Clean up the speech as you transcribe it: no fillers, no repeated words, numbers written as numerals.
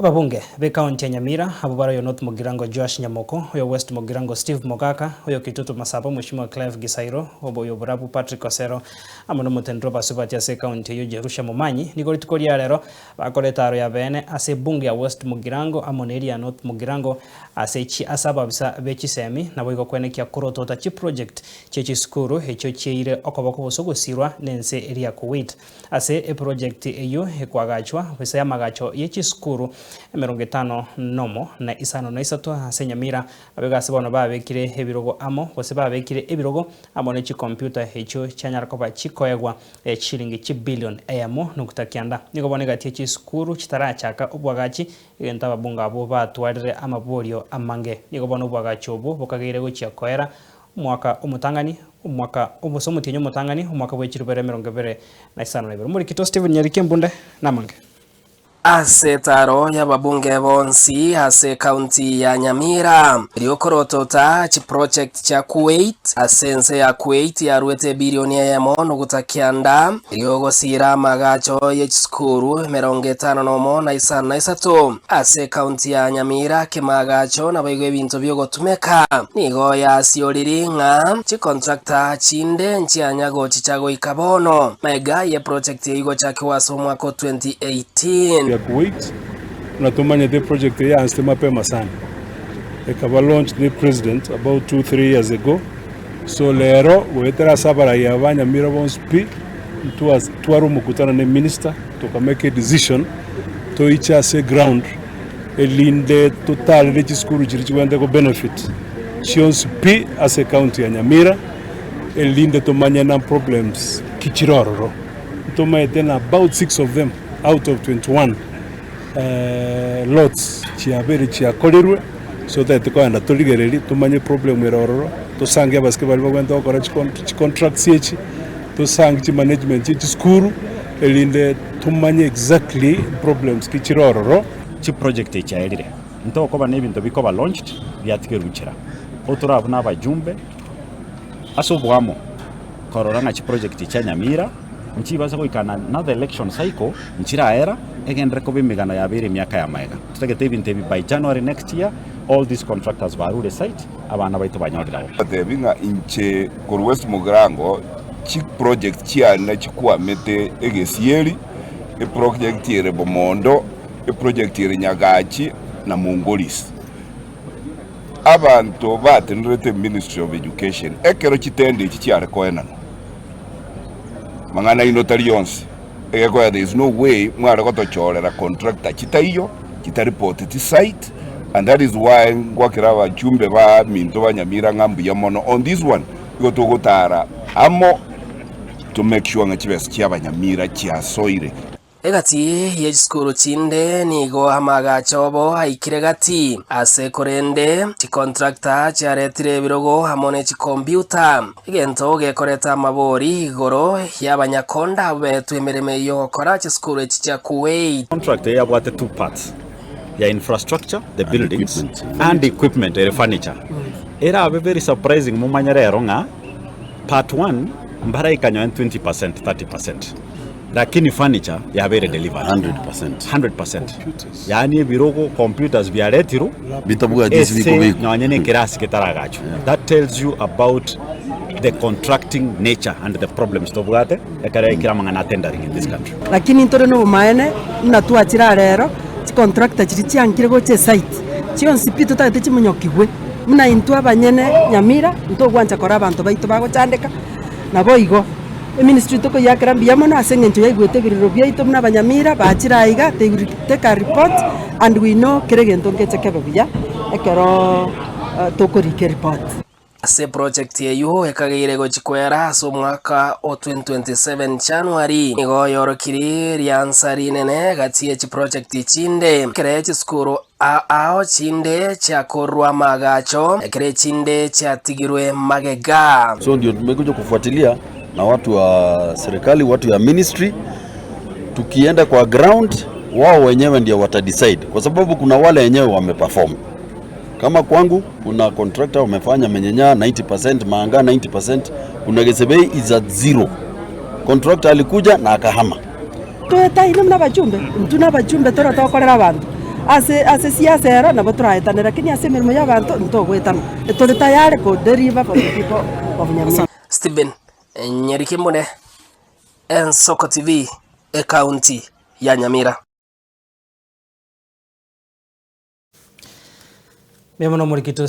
Ababunge b'ekaunti ya Nyamira abwo bare oyo North Mugirango Joash Nyamoko, oyo West Mugirango Steve Mogaka, oyo Kitutu Masaba Mweshimiwa Clive Gisairo, oyo Borabu Patrick Osero amo nomoteneneri bw'abasubati ase ekaunti eyio Jerusha Momanyi nigo rituko ria rero bakora etaaro ya beene ase ebunge ya West Mugirango amo neria ya North Mugirango ase chi ase ababisa be chisemi naboigo kwenekia korotota chiproject chie chisukuru echio chieire okoboko gose ogosirwa nense eria Kuwait. Ase eprojekti eyio ekoagachwa bosa y'amagacho ye chisukuru emerongo etano nomo na isano na isato ase Nyamira, abegasi ase bono babekire ebirogo amo gose babekire ebirogo amo ne chikompiuta echio chianyara koba chikoegwa chilingi chibilion eyemo nukta kianda. Nigo bono egati ye chisukuru chitarachaka obwagachi egento ababunge abwo batwarire amaborio amange. Nigo bono obwagachi obwo bokageire gochia koera Omwaka omotang'ani, omwaka gose omotienyi omotang'ani, omwaka bwe chirubere 2052. Omorikito Stephen Nyariki Embunde namange. Ase etaaro y'ababunge bonsi ase ekaunti ya Nyamira, riokorotota chiproject chia Kuwait ase ense ya Kuwait yaruete ebilioni eyemo noguta kianda, riogosiira amagacho ye chisukuru 51 na isano na isato ase ekaunti ya Nyamira kemagacho naboigo ebinto biogotumeka. Nigo yasioriri ng'a chicontractor chinde nchianya gochicha goika bono. Maega ye project eyio gochakigwa ase omwaka o 2018. Ya Kuwait, buna tomanyete eproject eye yaanchete mapema sana, ekaba launched ne president about two three years ago, so rero goetera ase abarai aba ba Nyamira bonsi pi, ntwa tware omokutano ne minister toka make a decision toiche ase eground erinde totarere chisukuru chiria chigwenerete go benefit chionsi pi ase ecounty ya Nyamira, erinde tomanye na problems ki chire ororo. Ntomaete na about six of them out of 21 lots chiabeire chiakorerwe, so totagete kogenda torigererie tomanye problem ere ororo, tosange abasike baria bagwenerete gokora chicontracts echi, tosange chimanagement chie chisukuru, erinde tomanye exactly problems ki chire ororo. Chiproject echi chiaerire, ntokoba na ebinto bikoba launched biatigerwe nchera. Otoraba buna abajumbe ase oboamo korora ng'a chiproject chia Nyamira nchibase goika na another election cycle nchiraera egenderere koba emegano yabeire emiaka ya magega. Totagete ebinto ebi by January next year all these contractors barure site abana baito banyorire agwo. Batebi ng'a inche korwa West Mugirango chiproject chiane chikwamete egesieri, eproject ere Bomondo, eproject ere Nyagachi na Mongoris. Abanto batenerete Ministry of Education ekero chitenda echi chiare koenanwa, mang'ana aino tari onsi, egekoya there is no way mware gotochorera contractor chitaiyo, chitaripoteti site and that is why ngwakera abachumbe baminto ba Nyamira ng'a mbuya mono on this one, igo togotara amo to make sure ng'a chibesa chia abanyamira chiasoire. Egati ye chisukuru chinde nigo amaagacho obo aikire gati ase korende chicontractor chiaretire ebirogo amo ne chikompiuta, egento gekoreta amabori igoro y'abanyakonda abwo betwe emeremo eyio y'ogokora chisukuru echi chia Kuwait. Contract eye yabwate two parts, ya infrastructure, the buildings, and equipment ere furniture. Erabe very surprising momanye rero ng'a part one mbaraika nonye 20 percent, 30 percent. Lakini furniture yabeire delivered 100%. 100%. Yaani ebirogo, computers biaretirwe Bitabwati ase ese bikobekwa. nonye na ekerasi ketaragachwa. That tells you about the contracting nature and the problems tobwate ekero ekero amang'ana a tendering in this country. Lakini ntore nobomaene buna twachire aa rero, chicontractor chiria chiankire gocha esite, chionsi pi totagete chimonyokigwe, buna intwe abanyene Nyamira, ntogwancha kora abanto baito bagochandeka, Naboigo, eministry tokoyiakera mbuya mono ase eng'encho yaigwete ebirero biaito buna abanyamira bachire aiga, they will take a report and we know kera egento ngeche kebe buya ekero tokorika ereport. Ase eproject eyio ekageire gochi kwera ase omwaka o 2027 January, nigo yorokirie riansa rinene gati ye chiproject chinde ekere chisukuru Ao chinde chiakorwa amaagacho, ekero echinde chiatigirwe magega. So ndio tumekuja kufuatilia na watu wa serikali, watu ya ministry. Tukienda kwa ground, wao wenyewe ndio watadecide, kwa sababu kuna wale wenyewe wameperform. Kama kwangu kuna contractor wamefanya Menyenya 90%, Manga 90%, kuna Gesebei is at zero. Contractor alikuja na akahama. Toetaine buna abachumbe, intwe nabachumbe tore tokorera abanto. Ase ase siasa ero nabo toraetane lakini ase emeremo ya abanto ntogoetana. Tore tayari ko deliver for the people of Nyamira. Stephen Nyerikimune, Ensoko TV, Ekaunti ya Nyamira. Mbuya mono omorikito.